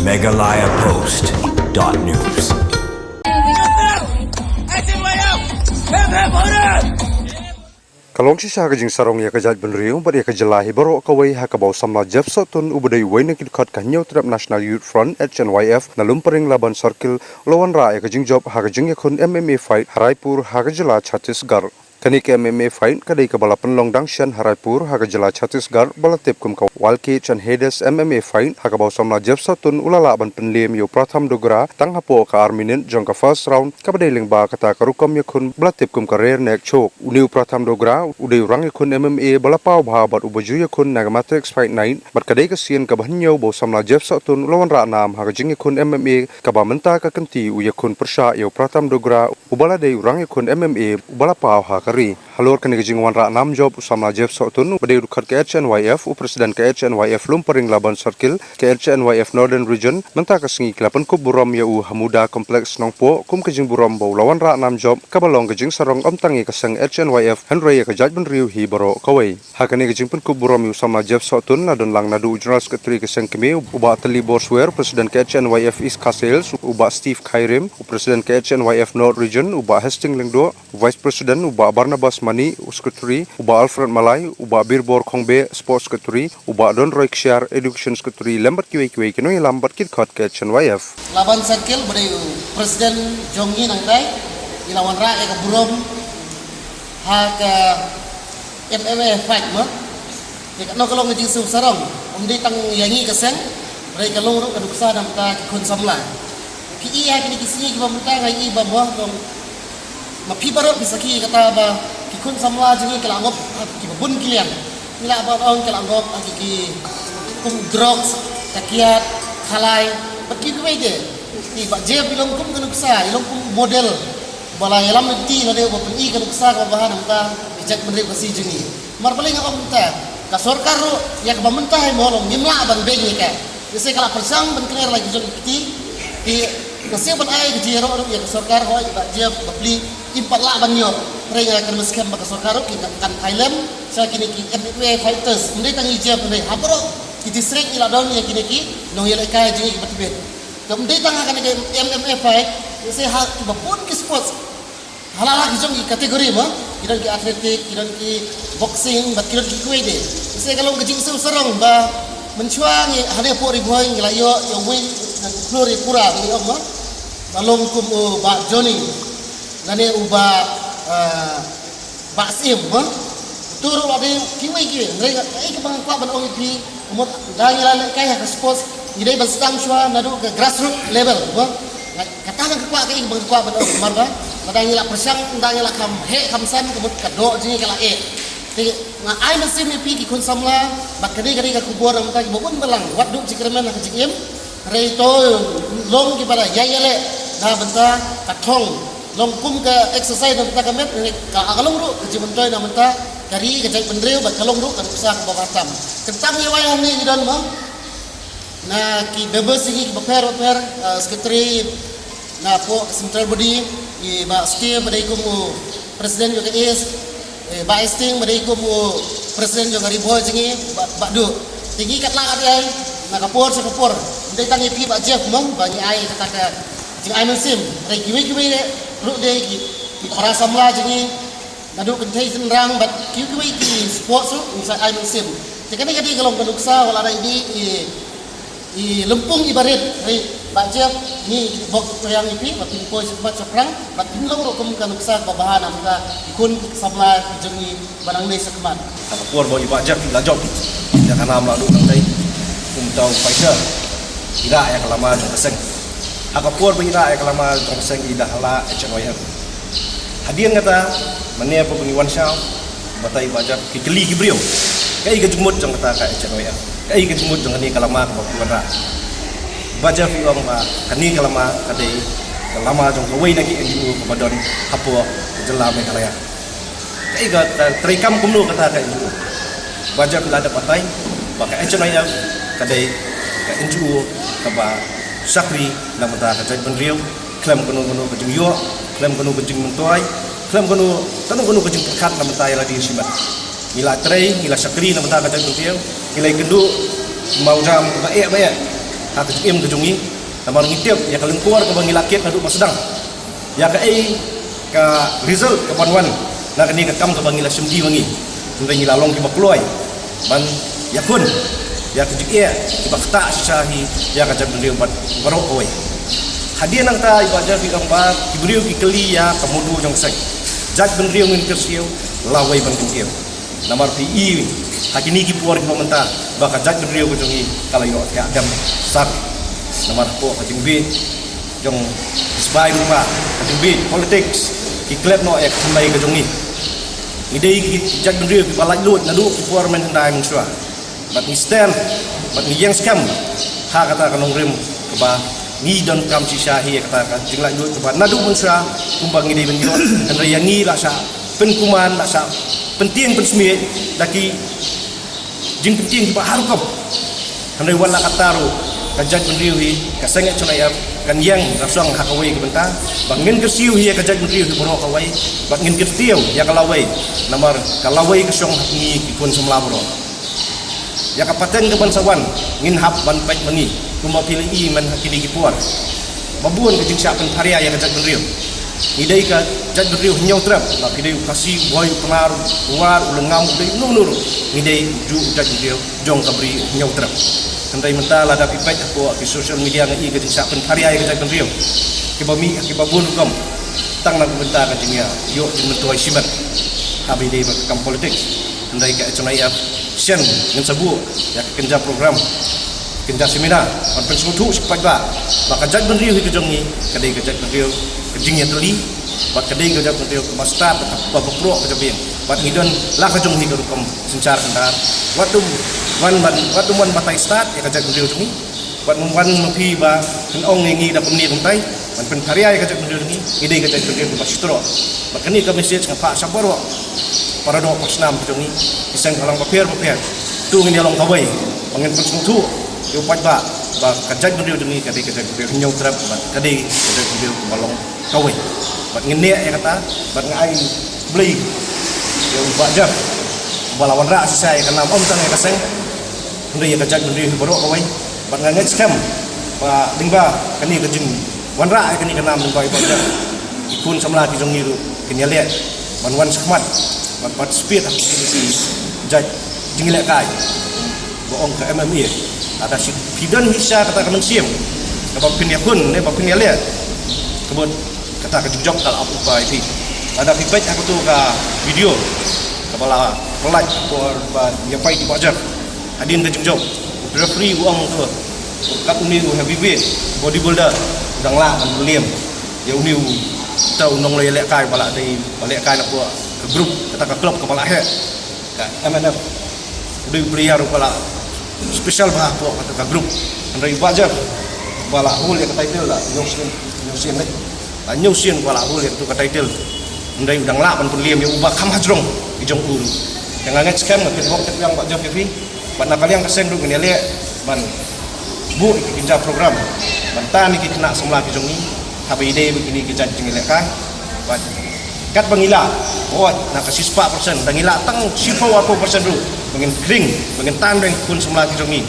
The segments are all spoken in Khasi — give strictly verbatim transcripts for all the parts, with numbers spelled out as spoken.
Meghalaya Post dot news. Ka long shisha ka jingsarong ïa ka jaitbynriew bad ïa ka jylla hi baroh kawei ha kaba u samla Jeff Sohtun uba dei uwei na ki dkhot ka Hynñiewtrep National Youth Front, H N Y F, na Lumpring Laban Circle, u la wanrah ïa ka jingjop ha ka jingïakhun M M A fight ha Raipur ha ka jylla Chhattisgarh. Kane ka M M A fight ka dei kaba la pynlong dang shen ha Raipur ha ka jylla Chhattisgarh ba la tip kum ka Wild Cage and Hades M M A fight, ha kaba u samla Jeff Sohtun u la lah ban pynliem ïa u Pratham Dogra tang hapoh ka ar minit jong ka first round, kaba dei lyngba kata ka rukom ïakhun ba la tip kum ka rear neck choke. Une u Pratham Dogra u dei u rangïakhun M M A ba la paw bha bad uba ju ïakhun na ka Matrix Fight Night, bad ka dei ka sien kaba hynñiew ba u samla Jeff Sohtun u la wanrah nam ha ka jingïakhun M M A, kaba mynta ka kynti u ïakhun pyrshah ïa u Pratham Dogra uba la dei u rangïakhun M M A uba la paw ha ka ri. Halor kane ka jingwanrah nam jop, u samla Jeff Sohtun uba dei u dkhot ka H N Y F, u president ka H N Y F Lumpring Laban Circle, ka H N Y F Northern Region, mynta ka sngi ki la pynkup burom ïa u ha Muda Complex Nongpoh kum ka jingburom ba u la wanrah nam jop, kaba long ka jingsarong ym tang ïa ka seng H N Y F hynrei ïa ka jaitbynriew hi baroh kawei. Ha kane ka jingpynkup burom ïa u samla Jeff Sohtun la don lang naduh u General Secretary ka seng kmie, u Bah Tylli Borswer, President ka H N Y F East Khasi Hills, u Bah Steve Khyrim, u President ka H N Y F North Region, u Bah Hastings Lyngdoh, u Vice President, u Bah Barnabas Mani, u Secretary, u Bah Alfred Malai, u Bah Birbor Khongbeh, Sports Secretary, u Bah Donroy Kshiar, Education Secretary, lem bad kiwei kiwei ki nongïalam bad ki dkhot ka H N Y F. Laban Circle ba dei u president jong ngi nangtai, ngi la wanrah ïa ka burom ha ka M M A fight mo. Ïa kano ka long ka jingsngewsarong, ym dei tang ïa ngi ka seng, hynrei ka long ruh ka nuksa na bynta ki khun samla. Ki i ha kine ki sngi kiba mynta nga i ba mo long ma phi baroh phi sakhi kata ba ki khun samla jong ngi ki la ngop ha kiba bun ki liang. Ngi lah ban ong ki la ngop ha ki, ki kum drugs, ka kiad, khalai, bad kiwei kiwei de. Ki Bah Jeff i long kum ka nuksa, i long kum model ba la ïalam lynti lane uba pyni ka nuksa kaba bha na bynta ki jaitbynriew Khasi jong ngi. Namar balei nga ong mynta, ka sorkar ruh ïa kaba mynta hi mo long ngim lah ban beiñ ïa ka. Ïa se ka la pyrshang ban kner la ki jong ki kti, ki, nga sngewbha ban ai ka jingïaroh ruh ïa ka sorkar, hooid, Bah Jeff, bapli, im pat lah ban ïoh. Hynrei nga kyrmen skhem ba ka sorkar ruh kan, kan phai lem sha kine ki M M A fighters. Ym dei tang i Jeff, hynrei ha baroh ki district ngi la don ïa kine ki nongïalehkai jong ngi kiba tbit. Te ym dei tang ha kane ka M M A fight, ïa se ha kiba bun ki sports. Ha la la ki jong ki category mo, ki don ki athletic, ki don ki boxing, bad ki don ki kiwei de. Ïa se ka long ka jingsngewsarong ba mynshuwa ngi hangne hapoh Ri Bhoi ngi la ïoh ïa uwei na u khlur ïa pura ba ngi ong mo, ba long kum u Bah Johnny lane u Bah, ah, Bah Syiem mo. Uto ruh la dei kiwei kiwei. Hynrei kaei kaba nga kwah ban ong ïa phi, ka mut da ngi la lehkai ha ka sports, ngi dei ban sdang shuwa naduh ka grassroots level mo. Nga, kata nga kwah, kaei kaba nga kwah ban ong, namar ba lada ngi la pyrshang, da ngi la kham heh kham san, ka mut ka doh jong ngi ka la eh. Te nga ai mynsiem ïa phi ki khun samla ba kane ka dei ka khubor na bynta kiba bun balang, wat duh jingkyrmen ha ka jingim. Hynrei to long kiba da ïai ïaleh na bynta ka thong. Long kum ka exercise na bynta ka met, hynrei ka, ka long ruh ka jingmyntoi na bynta ka ri, ka jaitbynriew, bad ka long ruh ka nuksa kaba bha tam. Kyntang ïa wei hangne ngi don mo, na ki members jong ngi kiba pher bapher, ah, secretary napoh ka central body, i Bah Steve ba dei kum u president jong ka East, eh, Bah Hastings ba dei kum u president jong ka Ri Bhoi jong ngi, Bah, Bah Duh. Te ngi katba la kat ïai na ka por sha ka por. Ym dei tang ïa phi Bah Jeff mo ba ngi ai kata ka jingai mynsiem. Hynrei kiwei kiwei de ruh de ki, ki para samla jong ngi naduh kynthei shynrang bad kiwei kiwei ki sports ruh ngi sa ai mynsiem. Te kane ka dei ka long ka nuksa, wat la dei i, i i lympung iba rit, hynrei Bah Jeff, ngi bok rwiang ïa phi ba phin poi shakhmat shaphrang bad phin long ruh kum ka nuksa kaba bha na bynta ki khun samla jong ngi ba nang leit shakhmat. Ha ka por ba i Bah Jeff i la jop ïa ka nam la duh nangtai kum uta u fighter, i rah ïa ka lama jong ka seng. Ha ka por ba i rah ïa ka lama jong ka seng, i da hala H N Y F. Hadien kata, mynne ba ngi wan shaw, batai Bah Jeff, ki kylli ki briew, kaei ka jingmut jong kata ka H N Y F? Kaei ka jingmut jong kane ka lama kaba phi wanrah? Bah Jeff i ong ba kane ka lama ka dei ka lama jong kawei na ki N G O kaba don hapoh ka jylla Meghalaya. Kaei ka, ka treikam kumno kata ka N G O? Bah Jeff i la dep batai ba ka H N Y F ka dei ka N G O kaba shakri na bynta ka jaitbynriew, khlem kano kano ka jingïoh, khlem kano ka jingmyntoi, khlem kano, kano kano ka jingpyrkhat na bynta ïa lade shimet. Ngi la trei, ngi la shakri na bynta ka jaitbynriew, ngi la ïakynduh mawjam ba eh ba eh. Ha ka jingim ka jong ngi, namar ngi tip ïa ka lyngkor kaba ngi la kit naduh ba sdang, ïa kaei ka result kaban wan na kane ka kam kaba ngi la shim die ma ngi. Hynrei ngi la long kiba kloi ban ïakhun ïa ka jingeh kiba ktah shisha hi ïa ka jaitbynriew bad baroh kawei. Hadien nangta i Bah Jeff i ong ba ki briew ki kylli ïa ka mudui jong ka seng. Jaitbynriew ngin kyrsiew, lawei ban kyntiew. Namar phi i ha kine ki por kiba mynta ba ka jaitbynriew ka jong ngi ka la ïoh thiah dem sar. Namar hapoh ka jingbieit jong ki sbai rupa, ka jingbieit politics, ki klet noh ïa ka thymmai ka jong ngi. Ngi dei ki jaitbynriew kiba laitluid naduh ki por mynhyndai mynshuwa. Bad ngi stand bad ngi ïeng skhem ha kata ka nongrim kaba ngi donkam shisha hi ïa kata ka jinglaitluid kaba naduh mynshuwa kumba ngi dei ban ïoh. Hynrei ïa ngi la shah pynkuman, la shah pyntieng pynsmiej da ki jingpyntieng kiba har rukom. Hynrei wat la katta ruh, ka jaitbynriew hi, ka seng H N I F kan ïeng rasong ha kawei ka bynta ba ngin kyrsiew hi ïa ka jaitbynriew hi baroh kawei, bad ngin kyntiew ïa ka lawei. Namar ka lawei ka shong ha ngi ki khun samla baroh. Ïa ka pateng kaban sa wan ngin hap ban peit ma ngi, kumba phi la i man ha kine ki por. Ba bun ka jingshah pynpharia ïa ka jaitbynriew. Ngi dei ka jaitbynriew Hynñiewtrep, la phi dei u Khasi, u Bhoi, u Pnar, u War, u Lyngngam, u dei uno uno ruh, ngi dei u juh u jaitbynriew jong ka Bri Hynñiewtrep. Hynrei mynta lada phi peit hapoh ki social media nga i ka jingshah pynpharia ïa ka jaitbynriew kiba mih kiba bun rukom, tang na ka bynta ka jingïa ïoh jingmyntoi shimet haba ïadei bad ka kam politics. Hynrei ka H N I F shen ngin sa buh ïa ka kynja program, kynja seminar ban pynsngewthuh sha ki paidbah ba ka jaitbynriew hi ka jong ngi ka dei ka jaitbynriew ka jingïatylli, bad ka dei ka jaitbynriew kaba stad, ba, ba, ba proh ka jabieng, bad ngi don la ka jong ngi ka rukom synshar kynthar. Wat ym wan ban, wat ym wan batai stad ïa ka jaitbynriew jong ngi. Bad ym wan ma phi ba phin ong ïa ngi da kumne kumtai ban pynpharia ïa ka jaitbynriew jong ngi. Ngi dei ka jaitbynriew kaba shitroh. Bad kane ka message nga phah sha baroh para doh para snam ka jong ngi, ki seng balang bapher bapher. To ngin ïa long kawei ba ngin pynsngewthuh ïa u paidbah ba ka jaitbynriew jong ngi ka dei ka jaitbynriew Hynñiewtrep bad ka dei ka jaitbynriew kaba long kawei. Bad ngin neh ïa kata, bad nga ai Blei ïa u Bah Jeff ba la wanrah shisha ïa ka nam ym tang ïa ka seng, hynrei ïa ka jaitbynriew hi baroh kawei. Bad nga ngeit skhem ba lyngba kane ka jingwanrah ïa kane ka nam lyngba i Bah Jeff, ki khun samla ki jong ngi ruh kin ïaleh ban wan shakhmat ban participate ha kine ki jait jingïalehkai ba ong ka M M A. Lada shi phi don hi sha kata ka mynsiem kaba phin ïakhun ne ba phin ïaleh, ka mut kata ka jingjop ka la ap lypa ïa phi. Lada phi peit ha kato ka video kaba la pynlait por ba ïa peit i Bah Jeff, hadien ka jingjop, u referee u ong to, kat une u heavyweight bodybuilder u dang lah ban pynliem ïa une uta u nongleh lehkai ba la dei ba lehkai na ka group, kata ka club kaba la heh, ka M N F. U dei u player uba la special bha hapoh kata ka group. Hynrei u Bah Jeff ba la hold ïa ka title la hynñiew sien, hynñiew sien leh. La hynñiew sien ba la hold ïa kata ka title. Hynrei u dang lah ban pynliem ïa uba kham hajrong ki jong u ruh. Te nga ngeit skhem, nga tip bok tip biang Bah Jeff ïa phi. Bad na ka liang ka seng ruh ngin ïaleh ban buh ïa ki kynja program ban tan ïa ki khynnah samla ki jong ngi haba ïadei bad kine ki jait jingïalehkai. Bad katba ngi lah, hooid, na ka shispah percent, da ngi lah tang shiphew arphew percent ruh ba ngin khring, ba ngin tan beiñ ki khun samla ki jong ngi,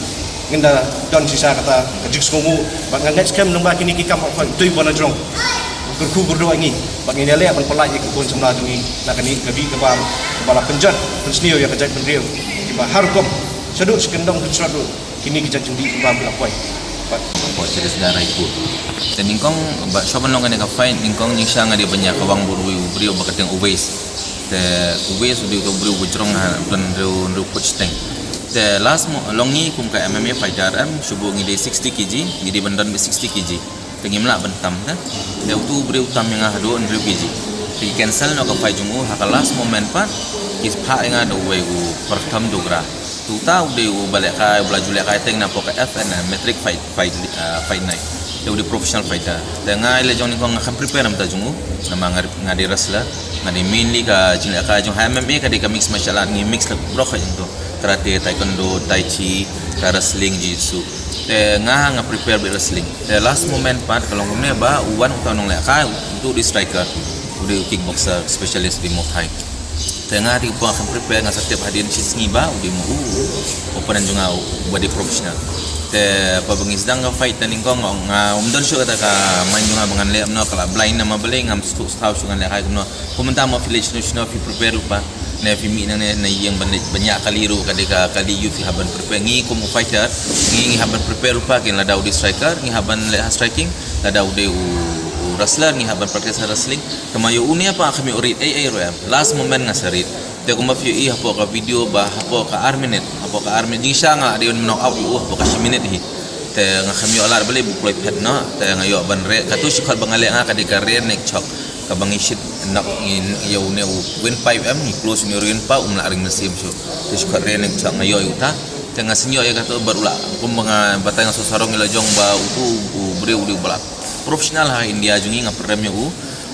ngin da don shisha kata ka jingsngewnguh. Bad nga ngeit skhem lyngba kine ki kam, hooid, uto uba na jrong u kyrkhu kyrdoh ïa ngi. Bad ngin ïaleh ban pynlait ïa ki khun samla jong ngi na kane ka bih ka bam kaba la pynjot pynsniew ïa ka jaitbynriew kiba har rukom, shaduh shi kyndong kynshrot ruh. Kine ki jait jingdih kiba phi la poi. Bad poi series da Raipur. Te nyngkong ba shuwa ban long kane ka fight, nyngkong ngi sha nga dei ban ïa kawang bad uwei u briew ba kyrteng Uwais. Te Uwais u dei uto u briew ba jrong ha, don hynriew, hynriew pud shiteng. Te last mo, long ngi kum ka M M A fighter em, shu buh ngi dei sixty K G, ngi dei ban don bad sixty K G. Te ngim lah ban tam, te. Te uto u briew u tam ïa nga haduh hynriew K G. Te ki cancel noh ka fight jong u ha ka last moment pat, ki phah ïa nga da uwei u Pratham Dogra. Te uta u dei uba lehkai, uba la ju lehkai teng napoh ka F N M, Matric Fight, Fight, ah, Fight Night. Te u dei professional fighter. Te nga leh jong nyngkong nga khlem prepare namar jong u, namar nga, nga dei wrestler. Nga dei mainly ka jinglehkai jong ha M M A ka dei ka mixed martial art, ngi mix la baroh ka jong to. Karate, taekwondo, tai chi, ka wrestling, jiu-jitsu. Te nga, nga prepare bad wrestling. Te last moment pat ka long kumne ba u wan uta u nonglehkai, uto u dei striker, u dei u kickboxer specialist, u dei Muay Thai. Te nga te ka por nga khlem prepare, nga sa tip hadien shi sngi ba u dei ma u opponent jong nga uba dei professional. Te haba ngi sdang ka fight te nyngkong nga ym don shuh kata ka mind jong nga ba ngan leh kumno, ka la blind na ma balei, ngam sngewthuh shuh ngan leh kai kumno. Kumta ma phi leit shano shano phi prepare lypa, ne phi mih nangne na ïing ban leit ban ïa kali ruh ka dei ka kali ïa phi hap ban prepare. Ngi kum u fighter ngi, ngi hap ban prepare lypa, kin lada u dei striker ngi hap ban leh ha striking, lada u dei u, u wrestler ngi hap ban practice ha wrestling. Te ma ïa une pat nga khlem ïoh rit ei ei ruh em. Last moment nga sa rit. Te kumba phi ïohi hapoh ka video ba hapoh ka ar minit, hapoh ka ar minit jingshisha nga dei ban knock out ïa u hapoh ka shi minit hi. Te nga khlem ïoh lad balei ba u kloi phet noh. Te nga ïoh ban reh, kato shi khot ba nga leh nga ka dei ka rear neck choke. Kaba ngi shit knock, ngi ïa une u windpipe em, ngi close une u windpipe, um lah ring mynsiem shuh. Te shi khot rear neck choke nga ïoh ïa uta. Te nga sngew ïa kato bad u la, kumba nga batai nga shu sarong ïa la jong ba utu u briew u dei uba la professional ha India jong ngi, nga pynrem ïa u.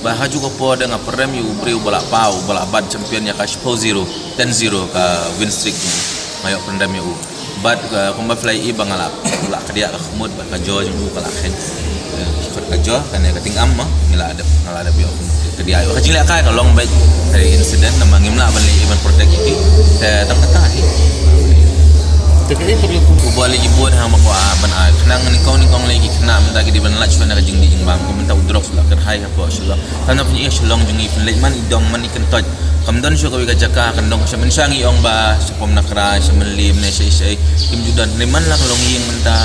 Ba ha ju ka por de nga pynrem ïa u briew ba la paw, ba la bat champion ïa ka shiphew zero, ten zero ka win streak jong u. Nga ïoh pynrem ïa u. Bad, uh, kumba phi la ïohi ba nga la, u la kdiah ka khmut bad ka jaw jong u ka la kheiñ. Eh, ka jaw kane ka tyngam ma ngi la dep, nga la dep ïoh kdiah ïa u. Ka jinglehkai ka long beit ka incident namar ngim lah ban leh ban protect ïa ki. Te tang kata hi. Te kaei pat ka kum u ba leh i bun ha ma kwah ban ai. Khnang nyngkong nyngkong leh ki khynnah mynta ki dei ban lait shuwa na ka jingdih jingbam. Kum mynta u drugs la kyrhai hapoh Shillong. Tang na pynïaid Shillong jong ngi, pynleit man i dong man i kyntoit. Kam don shuh kawei ka jaka kan dong sha, mynshuwa ngi ong ba sha Pom Nakra, sha Mylliem ne sha, sha, kim ju don. Leit man la ka longïing mynta.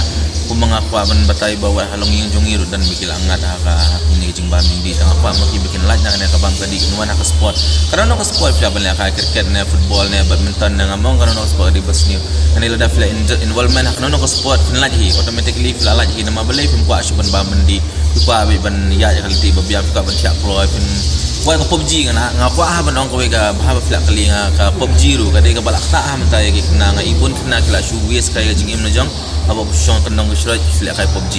Kumba nga kwah ban batai ba wat ha longïing jong ngi ruh don ba ki la ngat ha ka, ha kane ka jingbam jingdih. Tang nga kwah ma ki ba kin lait na kane ka bam ka dih, kin wan ha ka sport. Ka don ka sport phi lah ban lehkai, cricket ne, football ne, badminton ne, nga mong ka don ka sport ka dei ba sniew. Kane lada phi la in-, involvement ha ka don ka sport phin lait hi, automatically phi la lait hi, namar balei phim kwah shuh ban bam ban dih. Phi kwah beit ban ïaid ïa ka lynti ba biang, phi kwah ban thiah kloi, phin kwah ka PUBG. Nga, nga kwah ha ban ong kawei ka bha ba phi la kylli nga, ka PUBG ruh ka dei kaba la ktah ha mynta ïa ki khynnah, nga i bun khynnah ki la shu waste kai ka jingim la jong. Haba phi shong kyndong ka shroi phi lehkai PUBG.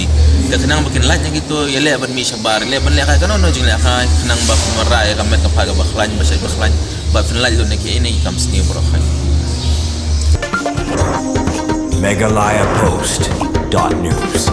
Te khnang ba kin lait na kito, ïaleh ban mih shabar, ïaleh ban lehkai kano kano jinglehkai, khnang ba phin wanrah ïa ka met ka phad kaba khlaiñ, ba shait ba khlaiñ, ba phin lait lut na kiei kiei ki kam sniew baroh kai. Meghalaya Post dot news.